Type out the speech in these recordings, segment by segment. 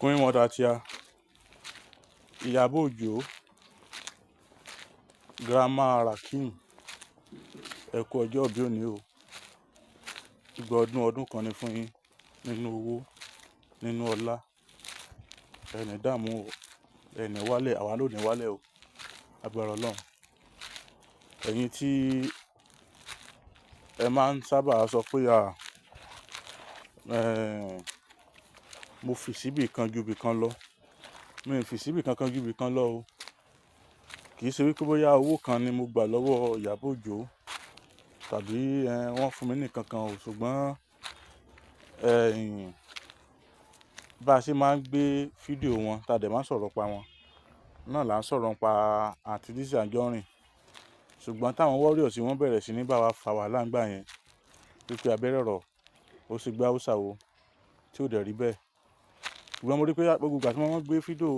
Queen Mother tíá, Ìyábọ̀ Òjó, Grandma Rakim, ẹ kú ọjọ́ ìbí òní o. Ìgbà ọdún ọdún kan ni fún yín nínú owó, nínú ọlá. Ẹ ní dààmú o, ẹ ní wálẹ̀, àwa náà ò ní wálẹ̀ o. Agbára Ọlọ́run. Ẹ̀yin tí ẹ máa ń sábà sọ pé mo fi síbì kan ju ibì kan lọ. Mi ò fi síbì kankan ju ibì kan lọ o. Kì í ṣe wípé bóyá owó kan ni mo gbà lọ́wọ́ Ìyábọ̀ Òjó tàbí wọ́n fún mi ní nǹkan kan o. Ṣùgbọ́n bá ṣe máa ń gbé fídíò wọn, tá dẹ̀ máa ń sọ̀rọ̀ pa wọn, náà là ń sọ̀rọ̀ pa Aunty Lizzy Anjorin. Ṣùgbọ́n táwọn warriors wọ́n bẹ̀rẹ̀ sí ní bá wa fà wàhálà ńgbà yẹn wípé abẹ́rẹ́ ọ̀rọ̀ ó sì gbá ó ṣàwo tí ò dẹ̀ rí bẹ́ẹ̀. Ṣùgbọ́n mo rí pé gbogbo ìgbà tí wọ́n máa ń gbé fídíò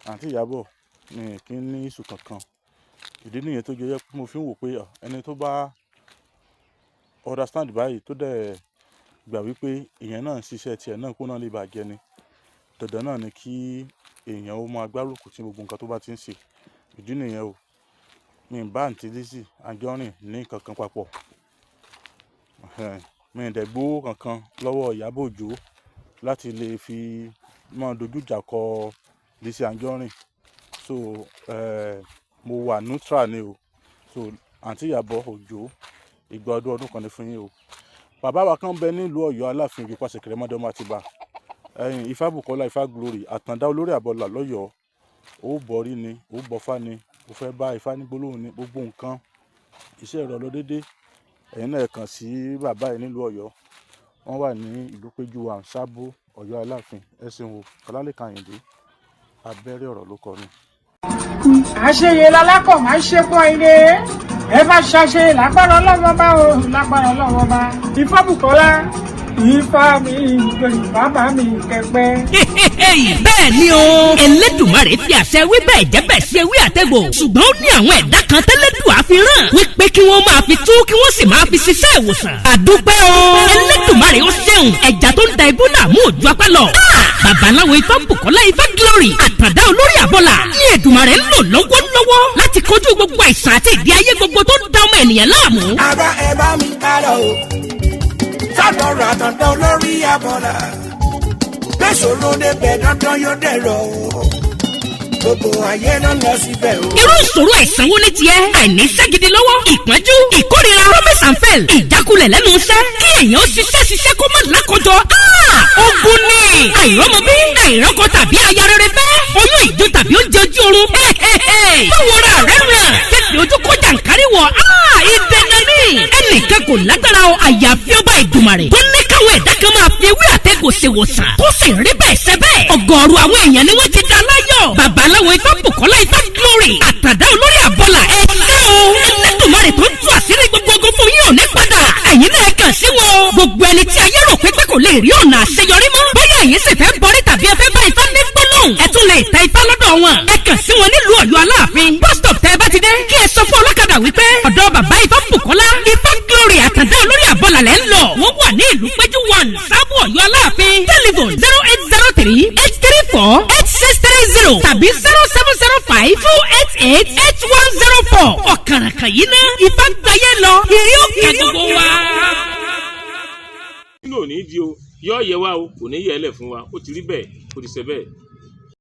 Aunty Ìyábọ̀ mi kì í ní issue kankan. Ìdí nìyẹn tó jẹ́ pé mo fi ń wò pé ẹni tó bá understand báyìí tó dẹ̀ gbà wípé èèyàn náà ń ṣiṣẹ́ tiẹ̀ náà kó náà lè bàjẹ́ ni. Dandan náà ni kí èèyàn ó máa gbárùkù tí gbogbo nǹkan tó bá ti ń ṣe. Ìdí nìyẹn o. Mi ò bá Aunty Lizzy Anjorin ní nǹkan kan papọ̀. Mi ò dẹ̀ gbówó kankan lọ́wọ́ Ìyábọ̀ Òjó láti lè fi máa dojú ìjà kọ Lizzy Anjorin. So mo wà neutral ni o. So Aunty Ìyábọ̀ Òjó, ìgbà ọdún ọdún kan ni fún yín o. Bàbá wa kan bẹ nílùú Ọ̀yọ́ Aláàfin Òjó Pàṣẹ Kẹrẹmọdé ọmọ Àtìbà. Ẹ̀yin Ifábùkọ́lá Ifá Glory, Àtàndá olórí àbọ̀là lọ́yọ̀ọ́. Ó bọ̀rí ni, ó bọ̀fá ni, ó fẹ́ bá Ifá ní gbólóhùn ni, gbogbo nǹkan iṣẹ́ rẹ̀ lọ dédé. Ẹ̀yin náà kàn sí bàbá yìí nílùú Ọ̀yọ́. Wọ́n wà ní ìlú Péjú Sábó, Ọ̀yọ́ Aláàfin. Ẹ ṣeun o. Ọlálékan Àyìndé, abẹ́rẹ́ ọ̀rọ̀ ló kọ mi. Àṣeyẹ lalákọ̀ máa ń ṣe pọ́n ire. Ẹ bá ṣàṣeyẹ lágbára Ọlọ́wọ́ bá o, lágbára Ọlọ́wọ́ bá. Ifábùkọ́lá, Ifá mi, bàbá mi kẹpẹ. Bẹ́ẹ̀ ni o, Elédùmarè fi àṣẹ wí bẹ́ẹ̀ jẹ́ bẹ́ẹ̀ ṣe wí àtẹ̀gbò, ṣùgbọ́n ó ní àwọn ẹ̀dá kan tẹ́lẹ̀dùn àfihàn wípé kí wọ́n máa fi tú, kí wọ́n sì máa fi ṣiṣẹ́ ìwòsàn. Àdúpẹ́ o, Elédùmarè ó ṣeun. Ẹja tó ń da ibú náà mú òjò apá lọ. Babaláwo Ifábùkọ́lá Ifá Glory, Àtàndá olórí àbọ̀là ní Èdùmarè ń lò lọ́wọ́lọ́wọ́ láti kojú gbogbo àìsàn àti ìdí ayé gbogbo tó ń da ọmọ ènìyàn láàmú. Àbá ẹ bá mi ká lọ o, sọ́dọ̀ Àtàndá olórí abọ́là. Gbèsòrò débẹ̀, dandan yóò dẹ̀rọ̀ o. Gbogbo ayé ló ń lọ síbẹ̀ o. Irú ìṣòro àìsàn wo ní tiẹ̀? Àìníṣẹ́ gidi lọ́wọ́, ìpọ́njú, ìkórira, promise and fail, ìjákulẹ̀ lẹ́nu iṣẹ́, kí èèyàn ṣiṣẹ́ ṣiṣẹ́ kó má lákọjọ. Ogun ni àìrọ́mọbí, àìrọ́kọ tàbí aya rere fẹ́, oyún ìjó tàbí oúnjẹ ojú oorun. Báwo ra rẹ̀ rẹ̀ fífi ojú kó jàǹkárí wọ̀? Ìdènà ní ẹnìkan kò lágbára o, àyàfi ọba Ìdùmarè tó ní káwọn ẹ̀dá kan máa fi ewé àtẹ̀gùn ṣèwòsàn, tó sì rí bẹ́ẹ̀ ṣe bẹ́ẹ̀. Ọ̀gọ̀ọ̀rọ̀ àwọn èèyàn ni wọ́n ti dá láyọ̀. Babaláwo Ifábùkọ́lá Ifá Glory, Àtàdá olórí àbọ̀là, ẹ ṣé o. Ẹlẹ́dùnmarè tó ń tú àṣírí gbogbo ogun fún yín ò ní padà. Ẹ̀yin náà kàn sí wọn. Gbogbo ẹni tí ayé rò pé kò lè rí ọ̀nà àṣeyọrí mọ́, bóyá ẹ̀yin sì fẹ́ bọrí tàbí ẹ fẹ́ bá Ifá ní gbólóhùn, ẹ tún lè tẹ Ifá lọ́dọ̀ wọn. Ẹ kàn sí wọn nílùú Ọ̀yọ́ Aláàfin. Bus stop tẹ́ ẹ bá ti dé, kí ẹ sọ fún ọlọ́kadà wípé ọ̀dọ̀ bàbá Ifábùkọ́lá Ifá Glory, Àtàndá olórí àbọ̀là lẹ́ ń lọ. Wọ́n wà ní ìlú Péjú 1, Sábò, Ọ̀yọ́ Aláàfin. Telephone 08038348630 tàbí 07052888104. Ọ̀kàràkàn yìí ná Ifá gbayé lọ, ìrí òkè gbogbo wa. Nínú òní di o, yọ yẹ wa o, kò ní yẹ ẹ lẹ fún wa. Ó ti rí bẹ́ẹ̀, ó ti ṣe bẹ́ẹ̀.